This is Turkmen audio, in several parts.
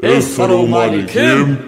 Essalawmaleýkim!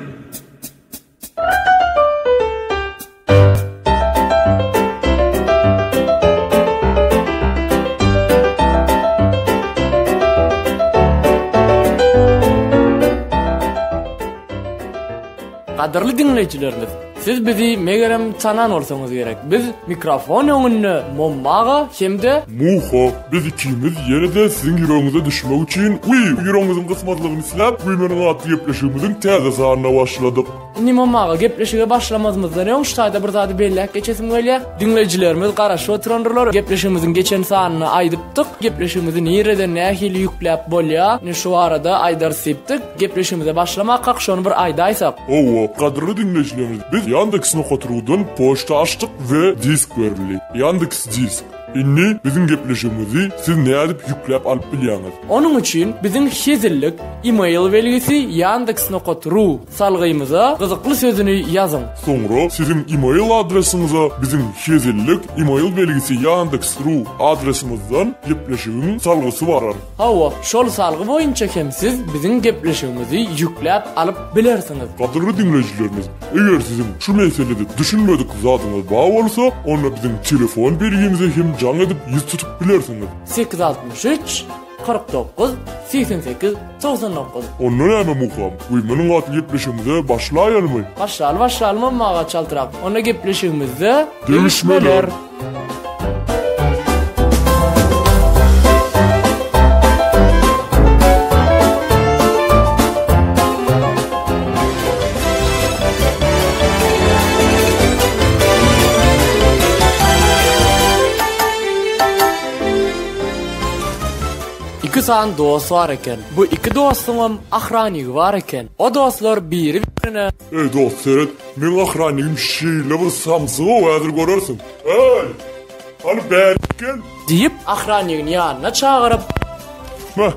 Gadyrly diňleýjilerimiz, siz bizi megerem tanan bolsaňyz gerek. Biz mikrofon öňünde Momma aga hem-de. Muha, biz ikimiz ýene-de siziň ýüregiňize düşmek üçin we ýüregiňiziň gysmazlygyny isläp, Güýmeniň atly gepleşigimiziň täze sanyna başladyk. Indi Momma aga, gepleşige başlamazymyzdan öň şu taýda bir zady belläp geçesim gelýär. Diňleýjilerimiz garaşyp oturandyrlar. Gepleşigimiziň geçen sanyny aýdypdyk. Gepleşigimizi nireden nähili ýükläp bolýar, indi şu barada aýdarys diýipdik. Gepleşigimize başlamakak şony bir aýdaýsak. Hawa, gadyrly diňleýjilerimiz, biz Yandex nokat ru-dan poçta açdyk we disk berildi. Yandex disk. Indi biziň gepleşigimizi siz nädip ýükläp alyp bilýäňiz? Onuň üçin biziň hezillik email belgisi yandex nokat ru salgymyza gyzykly sözüni ýazyň. Soňra siziň email adresiňize biziň hezillik email belgisi yandex ru adresimizden gepleşigiň salgysy barar. Hawa, şol salgy boýunça hem siz biziň gepleşigimizi ýükläp alyp bilersiňiz. Gadyrly diňleýjilerimiz, eger siziň şu meselede düşünmedik zadyňyz bar bolsa, onda biziň telefon belgimize hem jaň edip ýüz tutup bilersiňiz. 863 49 88 99. Onda näme Muham, Güýmeniň atly gepleşigimize başlaýalymy? Başlaly başlaly Momma aga çaltrak. Onda gepleşigimizde Degişmeler. Iki sany dost bar eken. Bu iki dostuňam ahranigi bar eken. O dostlar biri-birine. Eý dost seret, meň ahranigim şeýle bir samsyg-ow häzir görersiň. Eý! Hany bärik gel! Diýip, ahranigini ýanyna çagyryp. Meh!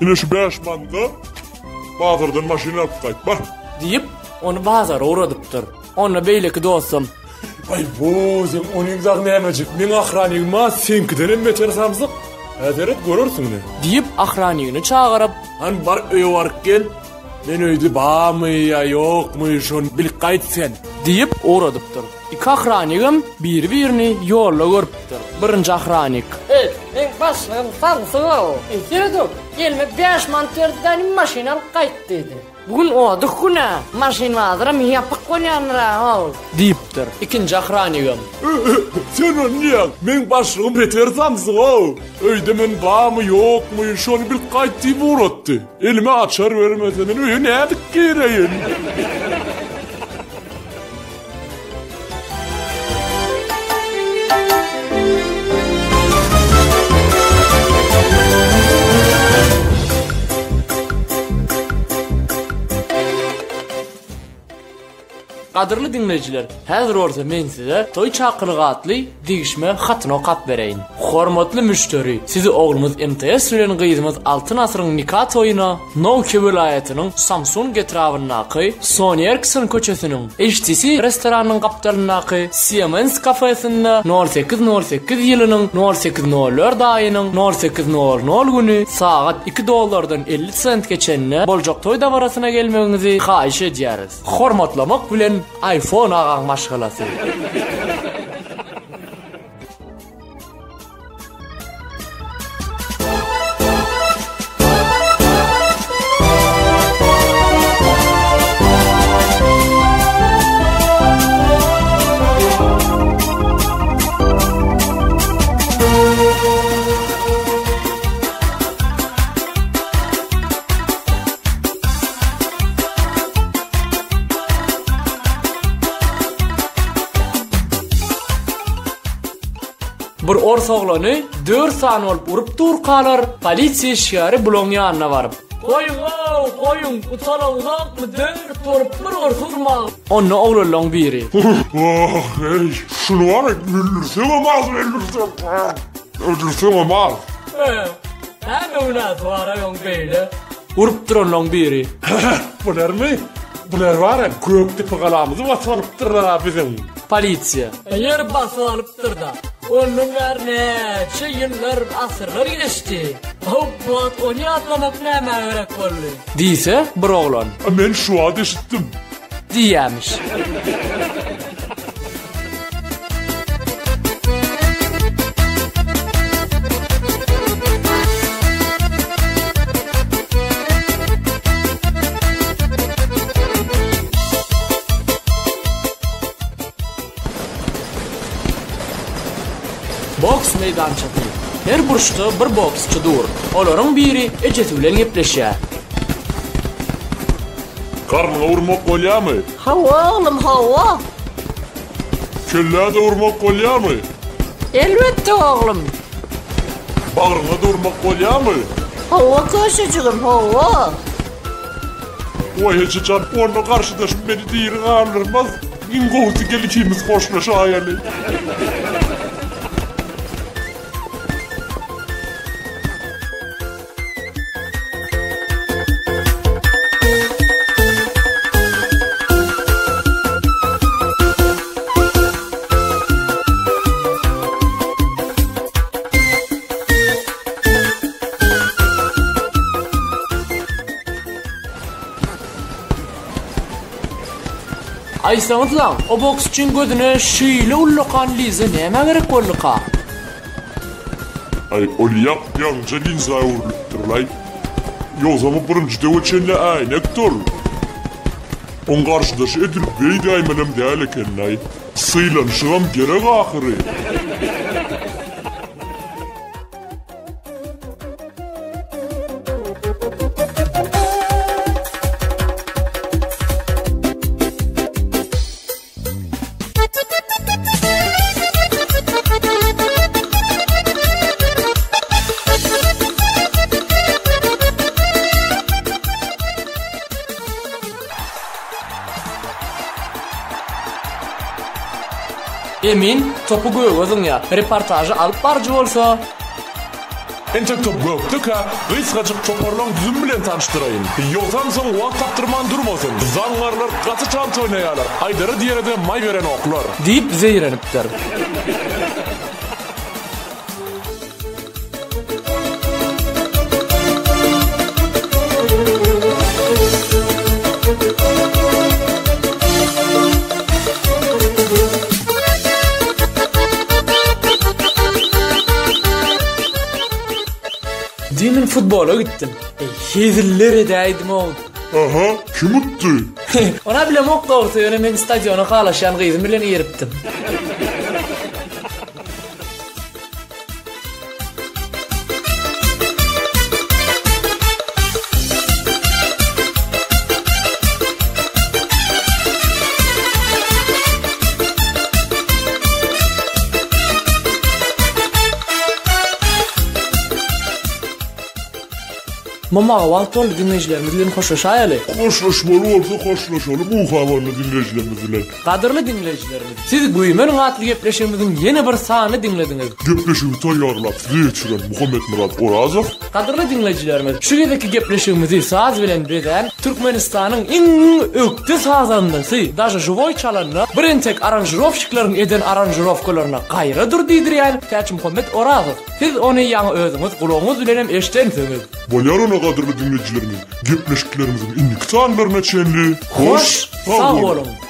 Ine şu bäş manada bazardan maşyn alyp gaýt, bar! Diýip, ony bazara ugradypdyr. Onda beýleki dostam. Aý, bo, seň onyň dagy nämejik, meň ahranigim-a seňkidenem beter samsyk. Hä, seret, görersiň ine. Diýip, ahranigini çagyryp. Hany bar öýe baryp gel. Men öýde barmy ýa ýokmy, şony bilip gaýt sen. Diýip, ugradypdyr. Iki ahranigem biri-birini ýolda görüpdir. Birinji ahranik. Eý, meň başlygym samsyg-ow. Eý, seredok, elime bäş manat berdi-de, indi maşyn alyp gaýt diýdi. Bu gün oduk gün-ä, maşyn bazaram ýapyk bolýandyr-a-ow. Diýipdir. Ikinji ahranigem. Sen ony diýýäň, meň başlygym beter samsyg-ow. Öýde men barmy, ýokmy, şony bilip gaýt diýip ugratdy. Elime açar bermese men öýe nädip gireýin? Gadyrly diňleýjiler, häzir bolsa men size Toý çakylygy atly degişme hatyny okap bereýin. Hormatly müşderi, sizi oglumyz MTS bilen gyzymyz Altyn Asyryň nika toýuna Nowke welaýatynyň Samsung etrabyndaky Sony Ericsson köçesiniň HTC restoranynyň gapdalyndaky Siemens kafesinde nol sekiz nol sekiz ýylynyň nol sekiz nol dört aýynyň nol sekiz nol nol güni sagat iki dollardan 50 sent geçende boljak toý dabarasyna gelmegiňizi haýyş edýäris. Hormatlamak bilen iPhone agaň maşgalasy. Bir ors oglany dört sany bolup urup durkalar, polisiýa işgäri bulaň ýanyna baryp. Goýuň-ow, goýuň, utanaňzokmy dört bolup bir orsa urmaga? Onda oglanlaň biri. Ah, eý, şuny bar-a, öldürseňem az, öldürseň, öldürseňem az. Näme günäsi bar-aý oň beýle? Urup duranlaň biri. Bularmy? Bular bar-a, Gökdepe galamyzy basyp alypdyrlar-a biziň. Polisiýa. Ýer basyp alypdyr-da. Ondan bäri näçe ýyllar, asyrlar geçdi. Hop, bu wagt ony ýatlamak nämä gerek boldy? Diýse, bir oglan. A men şu wagt eşitdim. Diýýämiş. Boks meýdançasy. Her burçda bir boksçy dur. Olaryň biri ejesi bilen gepleşýär. Garnyňa urmak bolýarmy? Hawa, oglum, hawa. Kellä-de urmak bolýarmy? Elbetde, oglum. Bagryňa-da urmak bolýarmy? Hawa, köşejigim, hawa. Waý eje jan, onda garşydaşym meni diri galdyrmaz. Iň gowusy gel ikimiz hoşlaşaýaly. Aýtsaňyzlaň, o boksçyň gözüne şeýle ullakan linza nämä gerek bolduka? Aý, ol ýap-ýaňyja linza öwrülipdir-laý. Ýogsam o birinji döwe çenli äýnekdi ol. Oň garşydaşy edil beýdäýmelem däl eken-laý. Sylanyşygam gerek ahyry. Emin topy göge zyňýar. Reportažy alyp baryjy bolsa. Entek top gökdekä, gysgajyk toparlaň düzümi bilen tanyşdyraýyn. Ýogsam soň wagt tapdyrman durmasyn. Zaňňarlar gaty çalt oýnaýarlar, aýdara diýere-de maý berenoklar. Diýip zeýrenipdir. Diý men futbola gitdim. Eý, heziller edäýdim-ow. Aha, kim utdy? Ona bilemok dogrusy, ýöne men stadiona halaşýan gyzym bilen giripdim. Mamaga wagt boldy diňleýjilerimiz bilen hoşlaşaýaly. Hoşlaşmaly bolsa hoşlaşaly muha boldy diňleýjilerimiz bilen. Gadyrly diňleýjilerimiz, siz Güýmeniň atly gepleşigimiziň ýene bir sanyny diňlediňiz. Gepleşigi taýýarlap size ýetiren Muhammetmyrat Orazow. Gadyrly diňleýjilerimiz, şu gezekki gepleşigimizi saz bilen bezän Türkmenistanyň iň ökde sazandasy, daže žiwoý çalanda bir entek aranžirowşikleriň eden aranžirowkalaryna gaýra dur diýdirýän Täçmuhammet Orazow. Siz ony ýaňy özüňiz gulagyňyz bilenem eşdensiňiz. Bolýar onda gadyrly diňleýjilerimiz, gepleşiklerimiziň indiki sanlaryna çenli hoş sag boluň!